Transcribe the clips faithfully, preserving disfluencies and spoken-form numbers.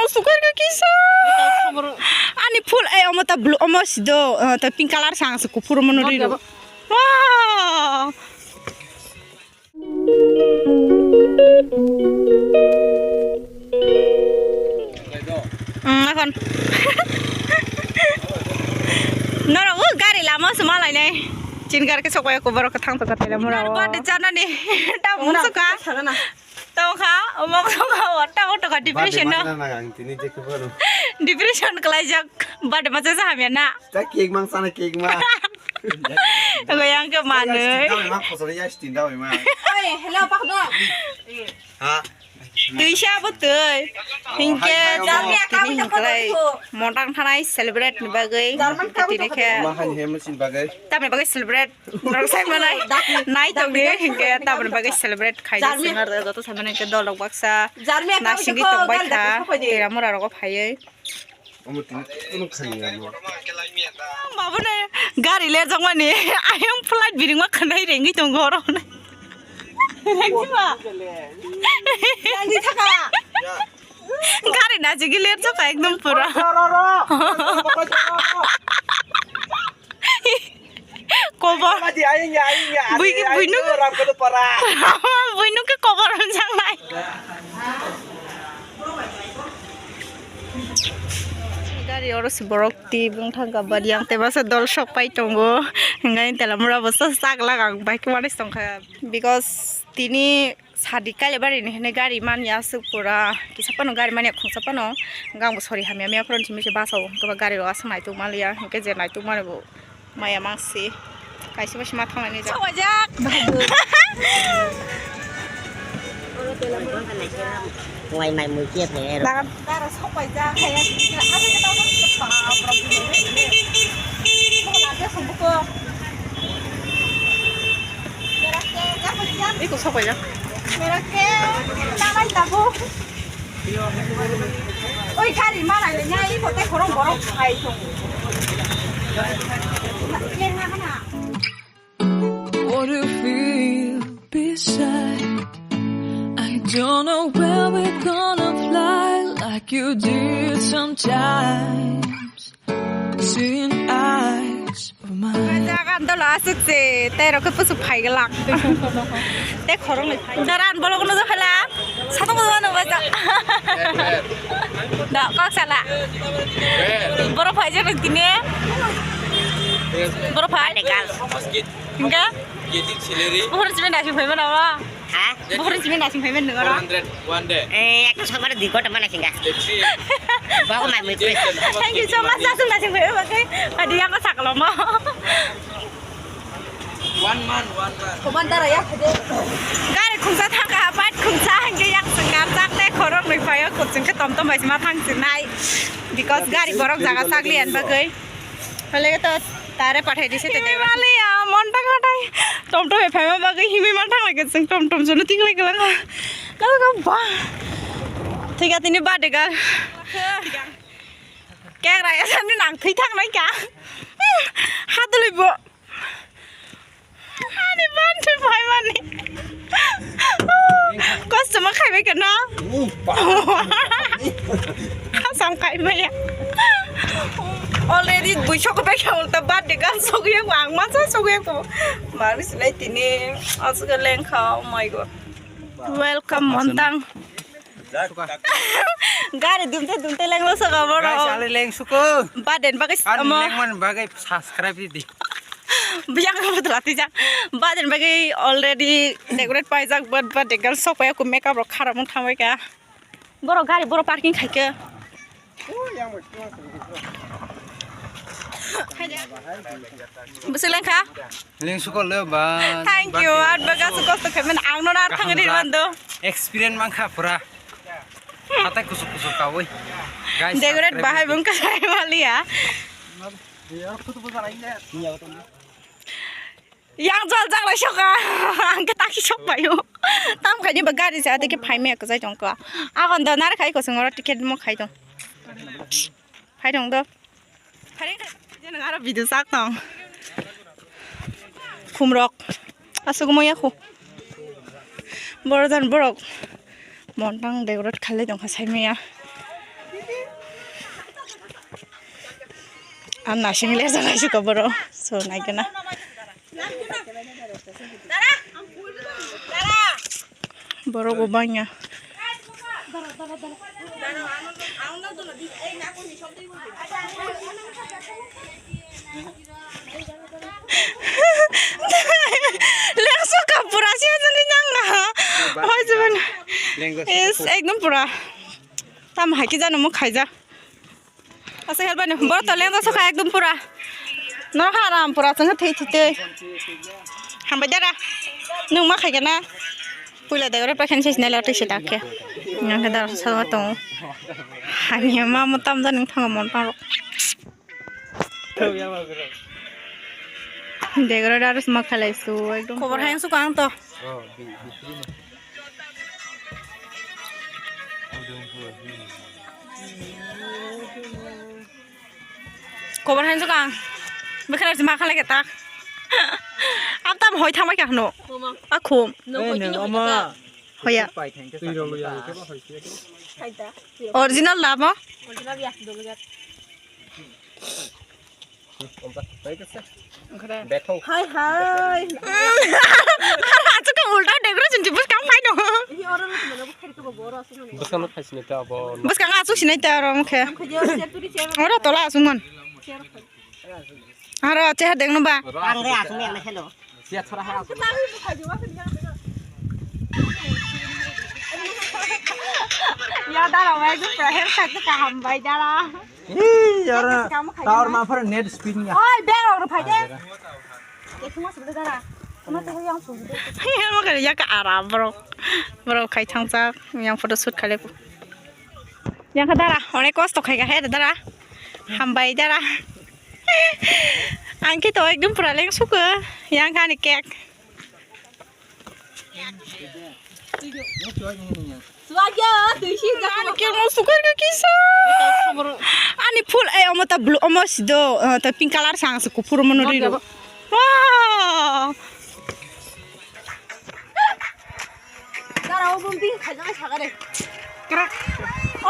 Sukar ka kisa. Ani full, eh, omo ta blue, omo sido, eh, ta pink color sang se kuphur mono riro. Wow. Hmm, akon. Norok o gari lama se malai nai. Chin gari ke sok bai ko borok thang to ka tele mura. Birthday janani. Ta mung suka. Tongkha, omok tongkha, o tamo tongkha, depression no. Depression kalaijak, birthday masa sa hamya na. Ta cake mang sana cake ma. Ogo yang ke manui. Dawi ma khosor ya stin dawi ma. Oi, hello, pak do. Ha? Tui sa bo tui. Hingke hai, hai, jang omo. Ya tini hingklai. Montang thanai celebrate ni bagwi. Tini khe. Ma hai hem sin bagwi. Tamni bagwi celebrate. Norok sai manai, nai tongdi, hinkhe taboni bagwi celebrate khaijak singa joto sai manai hinkhe dolok baksa nasingwi tongbai kha, tera mura rogo phaiwi. Omo tini kuno khani ya mo. Babone gari lerjakmani, ayang flight biringma khwnai rengwi tongo oro. Rengwi ma. Rengwi thaka. Gari najigwi lerjak ekdom pura. Kobor. Buigi buinuk. Buinuk ke kobor wngjaknai. Gari oro si borok twi bwng thangkha, bari yang tei masa dol sok pai tongo. Hingke tela mura bo sak lak ang bai khe waris tongkha. Because tini Sadi kaile bari ni hwnwi gari manya aswk pura kisa phano gari manya khungsa phano gang bo sori hamya mya phano simi se bus o hwnkhe ba gari rok aswk naituk manliya hwnkhe je naituk mani bo maya mangsi kaisa bai se ma thanglaini jak. Sokojak. Wai mai mui khe phai ero. Dara sokojak hai ya. Iko sokojak. Oi, gari malai le nyai ko te khorong borok phai tong. What do you feel beside? I don't know where we're gonna fly like you did sometimes. Seeing eyes of mine. Jaga dolo asuk se, tei rok pusu phai gelak. Tei khorong ni phai. Jaran bolok no jokhala. Satong ko no baja. Da kok sala. Boro phai jero tini. Boro phai. Enggak. Boro sini nasi phai mana wa? Ha? Bukhuri simi nasing payment nung oro. Four hundred one day. Eh, ekta somare dui ghonta mana singa. Bago mai mui kre. Thank you so much, nasing nasing payment bagai. Adi yang ko saklo mo. One month, one month. Koman dara ya khade. Gari khungsa thangka, bike khungsa hangke yang sengar tak te khorok nui payo kuching ke tom tom bai sima thang sinai. Because gari borok jaga sakli an bagai. Hole to tare pathai dise te. Himai mali ya, mon ta khatai. Tom tom e phaima bagwi himai man thang lai ke chwng tom tom jono ting lai kelang. Kala ka ba. Thik a tini birthday girl. Kek rai asani nang thwi thang nai ka. Haduli bo. Ani birthday phaimani. Kosto ma khaibai khe no? Khasam khaimaya. Already buisok bai khe ulta birthday girl sogwi ang ma sa sogwi ko. Mari silai tini asuk lengkha, oh my God. Welcome montang. Gari dumte dumte lenglo saka boro. Guys, ale leng suko. Baden bagai ani amo. Lengman bagai subscribe di. Biyang ko betul ati ja. Baden bagai already decorate paijak, but, but girl sok pai ko makeup rok khara mung thamai ka. Boro gari boro parking khai ke. Bwswk lengkha? Leng suko le ba. Thank you. Ar baga su kosto khaimani ang no ar thangri mando. Experience mangkha pura. Hatai kusuk kusuk kawi. Guys, decorate bahai bung kasai maliya. Yang jol jang lai soka. Ang ke taki sok payo. Tam khai ni ba gari sa de ke phai me ka jai tong ka. Agon do nar khai ko sungora ticket mo khai tong. Phai tong do. Phai khai je nang aro video sak tong. Khumrok. Asuk mo ya khu. Boro jan borok. Montang decorate khalai tong kha sai me ya. Ang nasing le jaga suka borok. So, naikhe na. Borok bo bangya. Lengso ka pura se jani nang na. Hoi jaban. Lengso. Yes, ekdom pura. Tam hai ki jano mo khaija. Asa helbani, boro to lengda sokha ekdom pura. No haram pura chwng thwi thwi twi. Hambai dara. Nwng ma khai gana. Puila dai oro pakhen se sinai la twi se dakhe. Nwng khe dara sa tong. Hani ma mo tam da nwng thang mon tang. Degro dara sma khalai su ekdom. Khobor hai su kang to. Khobor hai su kang. Bekhara sma khalai khe ta. Am tam hoi thang bai kha hno. Mama. A khum. No, eh, hoi no, tini hoi ama. Kha. Hoya. Pai thang khe. Twi rong ya, khe ba hoi khe. Khaita. Original la mo? Original ya, dolo ya. Bethok. Hai, hai. Achu ka ulta decoration ti bus kam phai no. Ini orang tu mana bus kari tu bawa orang asal ni. Bus kan phai sini ta abo. Bus kan achu sini ta orang ke. Orang tola achu mon. Aro chehar deng no ba. Ang re achu ni ang hello. Sia chora ha. Ya dara wai tu prayer khat kaham bai dara. Ih, yara. Tower ma phar net speed ya. Oi, bag rok phai de. Ke thuma sibde dara. Thuma te yang sibde. Yang mo kare yak aram borok. Borok khai thangchak yang photo shoot khale. Yang kha dara, onek kosto khai kha he dara. Hambai dara. Ang khe to ekdom pura leng suka. Yang kha ni cake. Ani phul, eh, omo ta blue, omo sido, eh, ta pink color sang se kuphur omo no riro. Wow.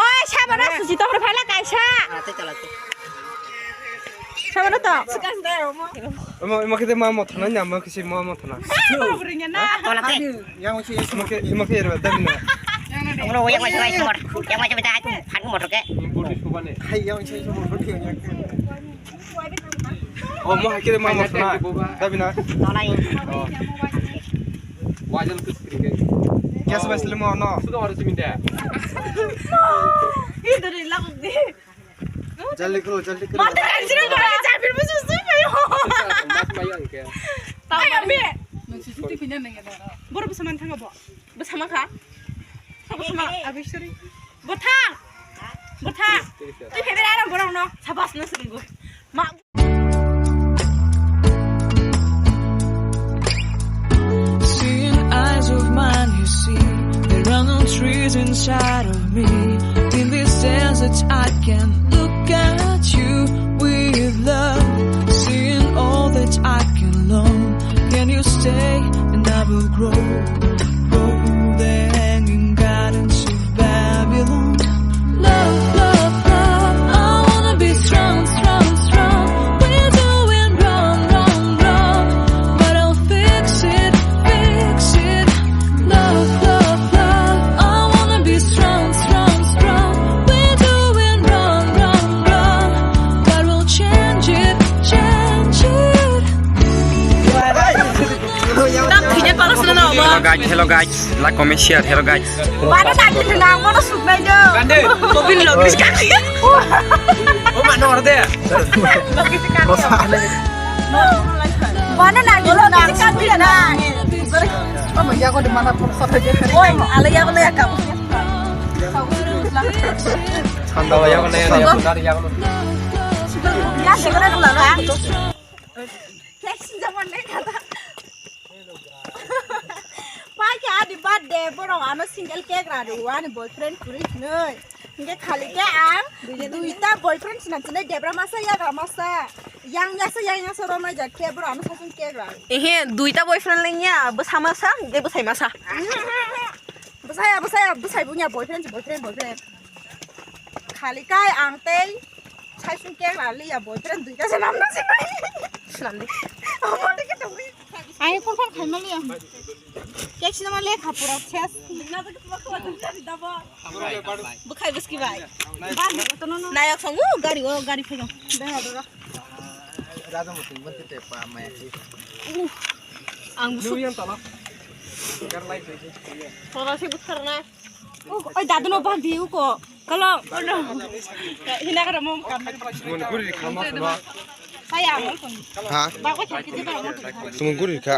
Oi, sabana susi to phala kaisa. Sabana to. Imo, imo kete ma mothana nya, ma kisi ma mothana. Tola te. Yang si imo ke, imo ke erba dabina. Ongro yang masih masih mor. Yang masih minta aku, aku motor ke. Hai yang si motor ke. Oh, mo hakire ma mothana. Dabina. Tola ini. Oh. Wajal kus kri ke. Gas bai sile mo no. Sudah harus minta. Itu di lagu di. Jaldi karo, jaldi karo. Mata kanjiro ba, japir bo susu mayo. Mas mayo angke. Ay, ambe. Nung C C T V na nang ya. Boro bo saman thanga bo. Bo sama kha. Bo sama, abi sorry. Bo thang. Bo thang. Twi phebe aram borok no. Sabas no sering bo. Ma. Seeing eyes of mine, you see, there are no trees inside of me. In this desert, I can look at you with love. Seeing all that I can long. Can you stay and I will grow? Grow the hanging gardens of Babylon. Love, love, love, I wanna be strong, strong, strong. We're doing wrong, wrong, wrong, but I'll fix it, fix it. Love, love, love, I wanna be strong, strong, strong. We're doing wrong, wrong, wrong, but we'll change it, change it. Hello guys, hello guys, like, comment, share, hello guys. Mana tak kena, mana sukna jo. Gande. Tobin logis kaki. Oh, mana orde. Mana nak kena, nak. Oh, ya ko di mana pun satu je. Oi, ala ya ko ya kamu. Sanda ya ko ya ko. Ya, segera dulu lah. Pai khe ani birthday borok ano single cake ra rw ani boyfriend kwrwi hwnwi. Hinkhe khali khe ang duita boyfriend swnam swnai debra masa yagra masa yang yasa yang yasa romai jak khe borok ano sasung cake ra. Ehe duita boyfriend lengya bwsa masa hinkhe bwsai masa. Bwsaya bwsaya bwsai bunya boyfriend boyfriend boyfriend. Khali kai ang tei Saisung kek la liya boyfriend duita se nam na se. Slam de. Amor de ke tongwi. Ai kon kon khai ma liya. Kek sina ma lekha pura ses. Bukhai buski bai. Nayok song u gari o gari phego. Raja muting ban tete pa maya. Ang busu. Pura se bukhar na. Oi, dadu no bandi uko. Kalo. Hina kara mom kam. Mun guri khama khama. Saya amol kon. Ha? Ba ko thak kiti ba amol kon. Mun guri kha.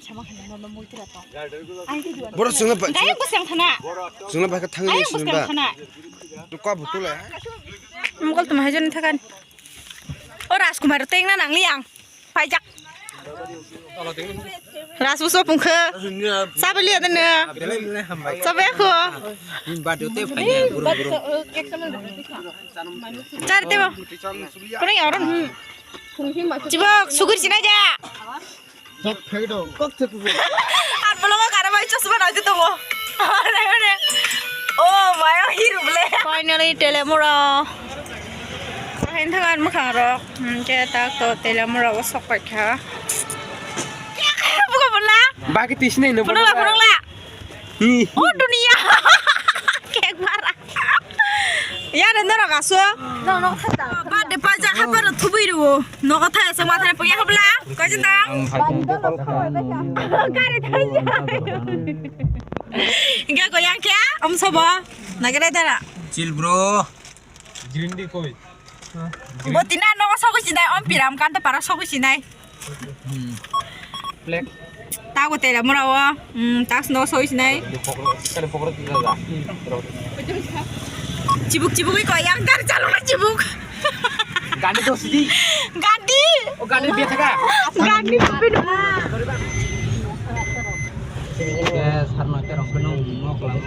Sama khana no mul tira to. Ai ti duan. Boro sungna ba. Dai ko sang khana. Sungna ba ka thang ni sungna ba. Ai ko sang khana. Tu ka butu le. Mukol tum hajon thakan. O Rajkumar tengna nang liang. Paijak. Rajbuso pungkhe. Sabali adana. Sabe ko. Char tebo. Kono yaron. Chibok sugur sina ja. Ar bolongo kara bai chosma nai tongo. Are, are. Oh, mayo hiru ble. Finally, Telemura. Hain thangan mwkhang rok. Hmm, ke tak to Telemura o sok pai kha. Buka bola. Baki tisne no. Phono la, phono la. Hi. Oh, dunia. Kek bara. Ya, dan dara kaso. Ba de pa ja ha pa thubi ro. Nogo thaya sa ma thaya pya habla. Ko jin dang. Gari thaya. Inga ko yang kya? Om sobo. Nagare dara. Chill bro. Green di koi. Bo tina nogo sogo sinai om piram kan to para sogo sinai. Black. Tago tela mora o. Hmm, tas no soi sinai. Kali pokro tu da. Chibuk chibuk ko yang dar chalo na chibuk. Gani to sidi. Gani. O gani biya thaga. Gani papi no. Ke sarno ke rong keno nok lang.